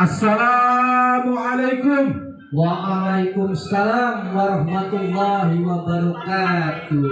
Assalamualaikum. Waalaikumsalam warahmatullahi wabarakatuh.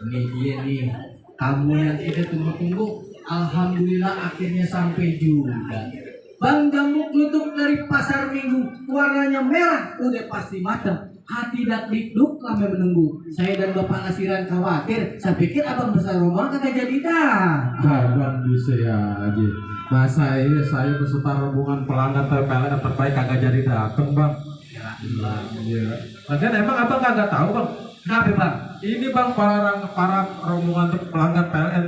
Ini dia nih, tamu yang kita tunggu-tunggu. Alhamdulillah akhirnya sampai juga. Bang jamu klutuk dari pasar Minggu, warnanya merah, udah pasti matang. Hati dak dikduk lama menunggu. Saya dan Bapak Nasiran khawatir. Saya pikir abang besar rombongan kagak jadi dah. Abang bisa ya aja. Masa ini saya peserta rombongan pelanggan PLN terbaik kagak jadi dateng bang. Iya. Lagian emang abang kagak tahu bang. Kenapa bang? Ini bang para rombongan pelanggan PLN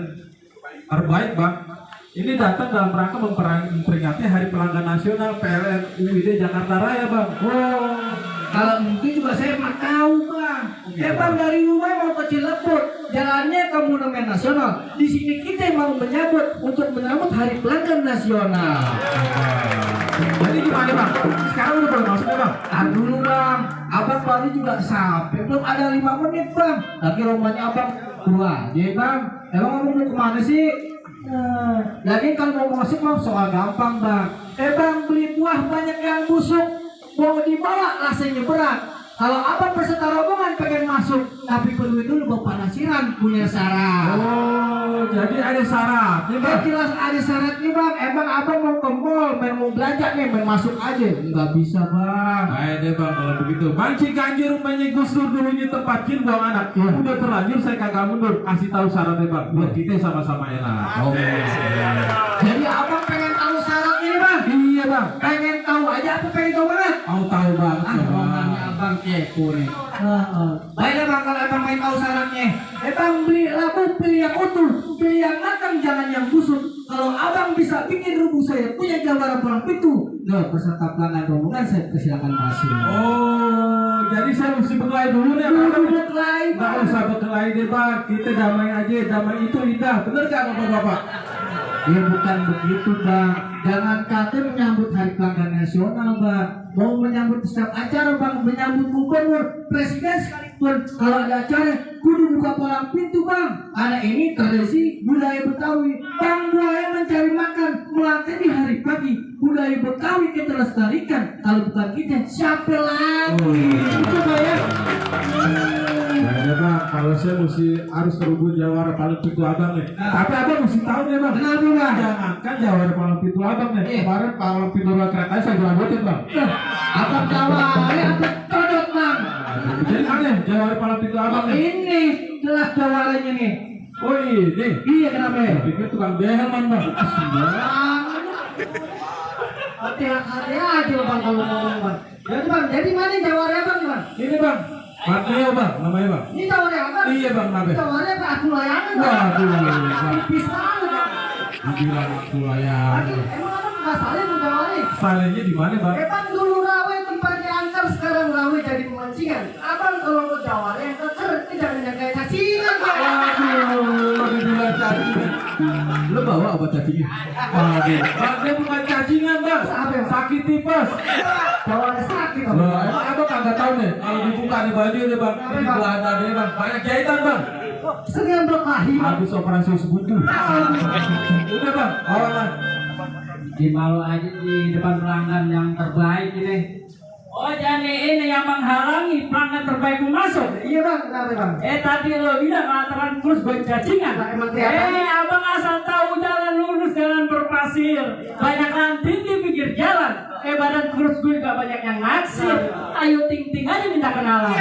terbaik bang. Ini datang dalam rangka memperingati Hari Pelanggan Nasional PLN UID Jakarta Raya bang. Oh, kalau itu juga saya mah tahu bang. Bang dari rumah mau ke Cileput, jalannya ke Monumen Nasional. Di sini kita mau menyambut untuk menyambut Hari Pelanggan Nasional. Jadi gimana bang? Sekarang udah boleh masuk ya bang? Tahan dulu bang, abang baru juga sampai, belum ada 5 menit bang. Lagi rombongannya abang keluar aja bang. Emang abang mau kemana sih? Lagi kalau mau masuk mah soal gampang bang. Bang beli buah banyak yang busuk, mau dibawa rasanya berat. Kalau abang peserta rombongan pengen masuk, tapi perlu dulu Bapak Nasiran punya syarat. Oh, jadi ada syarat nih bang? Jelas ada syaratnya bang. Emang abang mau ke mall, mau belanja nih, main masuk aja? Nggak bisa bang. Ayo deh bang kalau begitu. Bang Cikanjur rumahnya Gus Dur dulunya tempat jin buang anak. Udah terlanjur saya kagak mundur. Kasih tahu syaratnya bang. Buat kita sama-sama enak. Oh, jadi abang pengen tahu syarat ini bang? Iya bang. Pengen tahu aja, apa pengen tahu banget? Mau tahu bang? Rombongannya abang kepo nih. Baiklah bang, kalau abang main tahu syaratnya, bang beli labu, pilih yang utuh, pilih yang matang, jangan yang busuk. Kalau abang bisa bikin rubuh saya punya jawara pulang pintu, nah peserta pelanggan rombongan saya persilakan masuk. Oh, jadi saya mesti berkelahi dulu nih bang? Berkelahi Nggak bang. usah berkelahi deh bang. Kita damai aja. Damai itu indah. Bener gak bapak-bapak? Ya bukan begitu bang. Jangan kata menyambut Hari Pelanggan Nasional bang. Mau menyambut setiap acara bang, menyambut gubernur, presiden sekalipun. Kalau ada acara, kudu buka palang pintu bang. Anak ini tradisi budaya Betawi. Bang buaya mencari makan, melatih di hari pagi. Budaya Betawi kita lestarikan. Kalau bukan kita, siapa lagi? Itu ya. Ya bang, kalau saya harus terhubung jawara paling pintu abang nih. Tapi abang mesti tahu nih bang. Kenapa bang? Jangankan jawara paling pintu abang nih. Kemarin paling pintu kereta saya jelanjutin bang. Abang jawara, abang codot bang. Jadi aneh jawara paling pintu abang nih. Ini jelas jawarannya nih. Oh ini. Iya kenapa? Pikir tukang behelman bang. Hati-hati aja bang kalau ngomong bang. Jadi bang, jadi mana jawabannya bang bang? Ini bang. Matrio bang, namanya bang. Ini jawabannya apa? Iya bang, namanya. Jawabannya apa? Aku layangan bang. Waduh, bang. Tipis banget bang. Dibilang aku layan. Emang abang nggak salah mau jawabannya? Salahnya di mana bang? Bang dulu rawe tempatnya angker, sekarang rawe jadi pemancingan. Abang kalau mau jawabannya yang keker, itu jangan yang kayak cacingan bang. Waduh, dibilang cacingan. Lo bawa obat cacingnya? Waduh, bang dia bukan cacingan bang. Sakit tipes. Jawabannya sakit bang. Loh, emang abang kagak tahu nih kalau dibuka nih baju deh bang, ini belanda deh bang, banyak jahitan bang. Sering berkelahi bang. Habis operasi sekutu. Udah bang, orang bang. Di malu aja di depan pelanggan yang terbaik ini. Oh jadi ini yang menghalangi pelanggan terbaik masuk. Iya bang, kenapa bang? Tadi lo bilang lantaran terus bercacingan. Nah, emang kelihatan. Abang asal tahu jalan lurus, jalan berpasir. Banyak ranting di pinggir jalan. Badan kurus gue gak banyak yang naksir. Ayo ting-ting aja minta kenalan.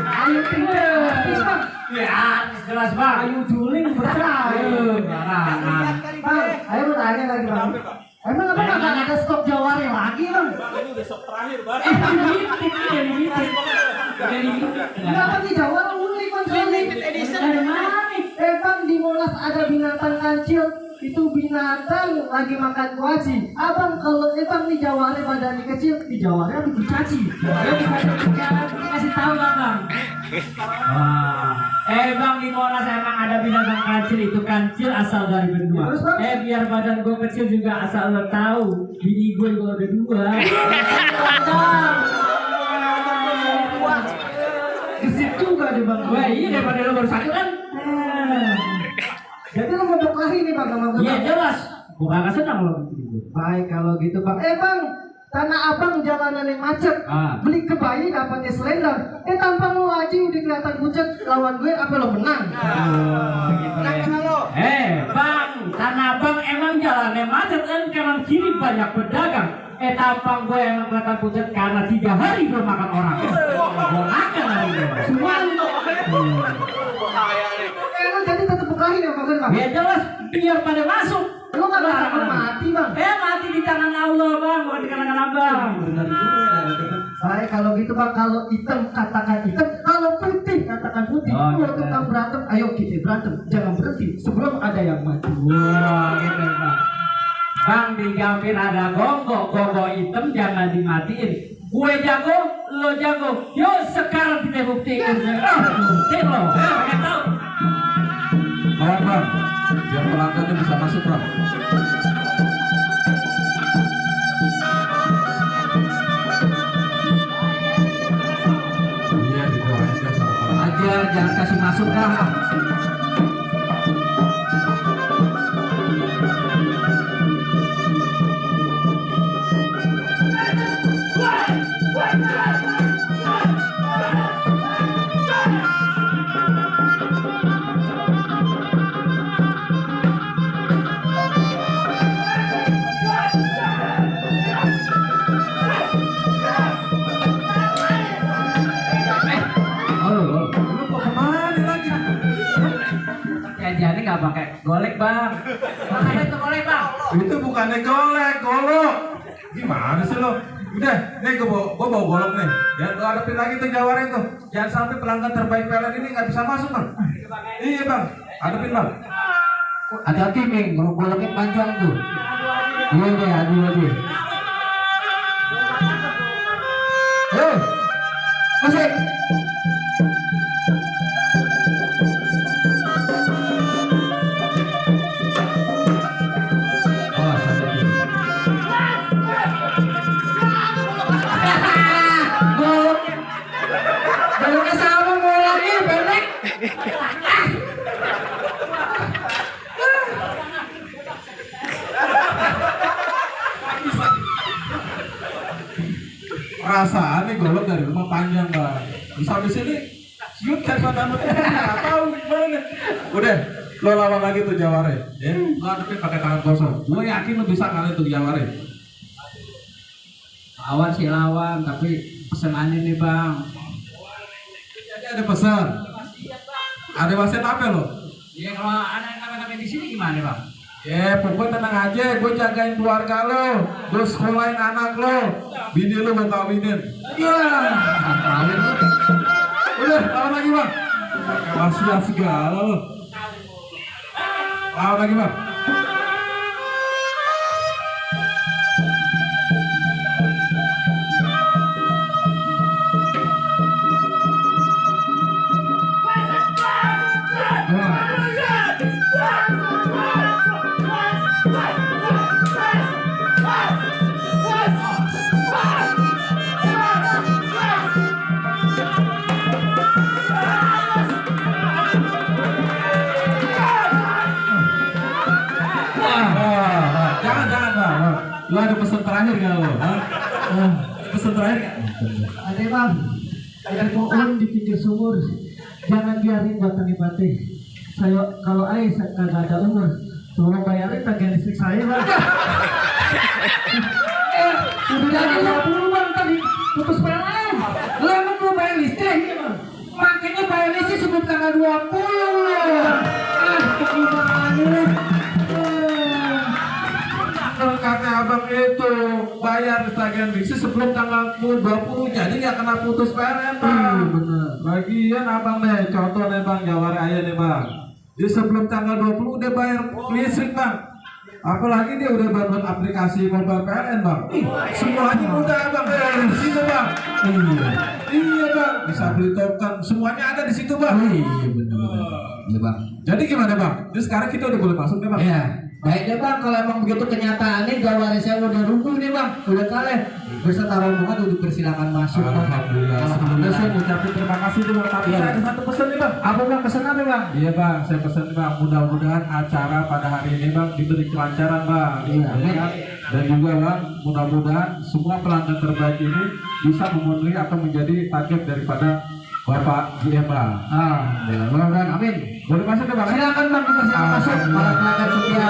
Ayo tinggal. Bang. Ya, jelas bang. Ayo juling berkelahi. Barangan. Bang, ayo bertanya lagi bang. Emang apa nggak ada stok jawari lagi bang? Ini udah sok terakhir, Bang. Kenapa nih jawara unik bang? Dari mana nih? Bang di Monas ada binatang kancil. Itu binatang lagi makan kuaci. Abang kalau bang nih jawari badannya kecil, di jawari apa dicaci? Kasih tahu bang. Wah. Bang di Monas emang ada binatang kancil, itu kancil asal dari berdua. Terus, Bang? Biar badan gue kecil juga asal lo tahu. Bini gue juga ada dua. Gesit juga deh bang. Wah iya daripada lo baru satu kan. Jadi lo mau berkelahi nih bang sama gue? Iya jelas. Gue kagak senang lo gitu. Baik kalau gitu bang. Bang, tanah abang jalanan yang macet. Beli kebayi dapatnya selendang. Tampang lo aja udah kelihatan pucat. Lawan gue apa lo menang? Bang, tanah abang emang jalannya macet kan kanan kiri banyak pedagang. Tampang gue emang kelihatan pucat karena 3 hari belum makan orang. Gue makan hari ini. Semua lo jadi tetap berkelahi ya bang? Ya jelas, biar pada masuk. Lo gak takut mati bang? Mati di tangan Allah bang, bukan di tangan abang. Baik kalau gitu bang, kalau hitam katakan hitam, kalau putih katakan putih. Kalau tukang berantem, ayo kita berantem, jangan berhenti sebelum ada yang mati. Wah gitu bang. Bang di Gambir ada gonggong, gonggong hitam jangan dimatiin. Gue jago, lo jago. Yuk sekarang kita buktikan. Buktiin lo, pengen tahu. Lawan, Bang. Biar pelanggannya bisa masuk, Bang. Iya, didoain deh sama pelanggan. Ajar, jangan kasih masuk dah. Jadi nggak pakai golek bang. Pakai itu golek bang. Itu bukannya golek, golok. Gimana sih lo? Udah, nih gue bawa golok nih. Ya, lo hadapin lagi tuh jawarin tuh. Jangan sampai pelanggan terbaik PLN ini nggak bisa masuk, Bang. Iya, Bang. Hadapin, Bang. Hati-hati nih, goloknya panjang tuh. Iya deh, adu lagi. Masih. Goloknya sama goloknya pendek. Perasaan nih golok dari rumah panjang, Bang. Bisa habis ini siut kan pada nggak tahu gimana. Udah, lo lawan lagi tuh jaware. Ya, lo hadapin pakai tangan kosong. Gue yakin lo bisa kali tuh jaware. Lawan sih lawan, tapi pesenannya nih bang. Jadi ada pesan. Ada wasiat apa lo? Ya kalau ada yang di sini gimana bang? Ya pokoknya tenang aja, gue jagain keluarga lo, gue sekolahin anak lo, bini lo gue kawinin. Iya. Kawin lo. Udah, lawan lagi bang. Wasiat segala lo. Lawan lagi bang. Jangan bang. Lo ada pesan terakhir gak lo? Pesan terakhir gak? Ada bang, ada pohon di pinggir sumur, jangan biarin batang-batang. Saya kalau saya kagak ada umur, tolong bayarin tagihan listrik saya bang. Udah ada 20 bang tadi, putus PLN. Lo emang mau bayar listrik? Makanya bayar listrik sebelum tanggal 20. Gimana? Kalau kata abang itu bayar tagihan listrik sebelum tanggal 20, jadi nggak kena putus PLN bang. Bener. Lagian abang nih, contoh nih bang, Jawara ayah nih bang. Dia sebelum tanggal 20 udah bayar listrik bang. Apalagi dia udah bangun aplikasi mobile PLN bang. Semuanya mudah bang, di situ bang. Iya bang, bisa beli token, semuanya ada di situ bang. Iya bener. Iya bang. Jadi gimana bang? Jadi sekarang kita udah boleh masuk nih bang? Iya. Baik deh bang, kalau emang begitu kenyataannya Jawara saya udah runtuh nih bang, udah kalah. Beserta rombongan udah persilakan masuk bang. Alhamdulillah. Saya ucapin terima kasih nih bang. Tapi Iya. saya ada satu pesan nih bang. Apa bang pesan apa bang? Iya bang, saya pesan nih bang. Mudah-mudahan acara pada hari ini bang diberi kelancaran bang. Iya. kan? Dan juga bang, mudah-mudahan semua pelanggan terbaik ini bisa memenuhi atau menjadi target daripada Bapak GM bang. Ya, mudah-mudahan amin. Boleh masuk ya bang? Silakan bang dipersilakan masuk para pelanggan setia